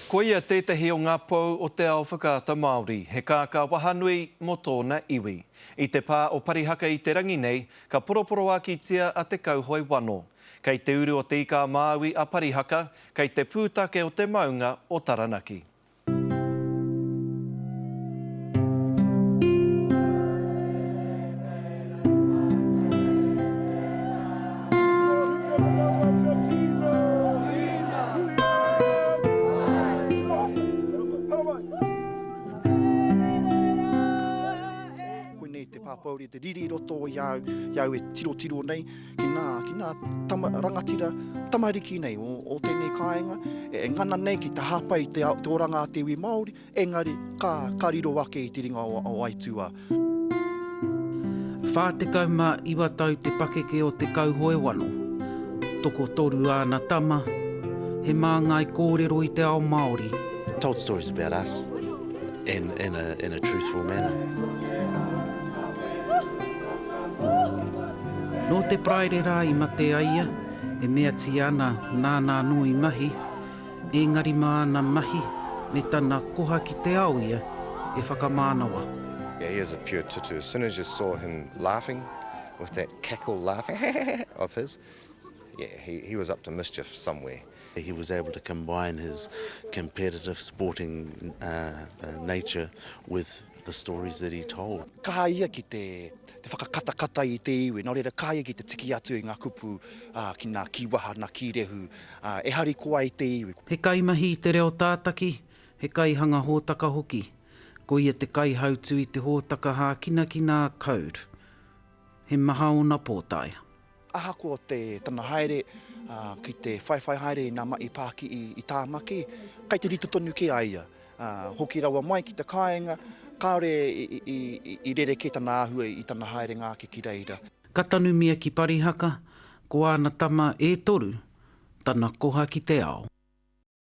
Koia tētahi o ngā pou o te ao whakaata Māori, he kākā wahanui mō tōna iwi. I te pā o Parihaka i te rangi nei, ka poroporoākitia a Te Kauhoe Wano. Kei te uru o Te Ika-a-Māui a Parihaka, kei te pūtake o te maunga o Taranaki. Koinei te pāpōuri, te riri i roto i a au, i a au e tirotiro nei ki nā, ki nā tama, rangatira tamariki nei o, o tēnei kāinga, e, e ngana nei ki te hāpai i te, te oranga a te iwi Māori, Engari, ka, ka riro ake i te ringa o, o Aituā. 49 tau te pakeke o Te Kauhoewano. Tokotoru āna tama, he māngai kōrero i te ao Māori. Told stories about us and in a, in a truthful manner. Nō te Paraire rā i mate ai ia, e meatia ana nāna anō i mahi, Engari mā ana mahi me tana koha ki te ao ia e whakamānawa. Yeah, he is a pure tutu. As soon as you saw him laughing, with that cackle laugh of his, yeah, he, he was up to mischief somewhere. He was able to combine his competitive sporting uh, uh, nature with the stories that he told. Kaha ia ki te, te whakakatakata i te iwi, nō reira kaha ia ki te tiki atu i ngā kupu ā, ki ngā kīwaha, ngā kīrehu, ā, e harikoa ai te iwi. He kaimahi i te reo tātaki, he kaihanga hōtaka hoki. Ko ia te kaihautū i te hōtaka hākinakina a Code. He maha ōna pōtae. Ahakoa te tana haere ki te whaiwhai haere i ngā mahi pākihi i Tāmaki, kai te rite tonu kē a ia. Hoki rawa mai ki te kāinga, kāore i rerekē tana āhua i tana haerenga ake ki reira. Ka tanumia ki Parihaka, ko āna tama e toru, tana koha ki te ao.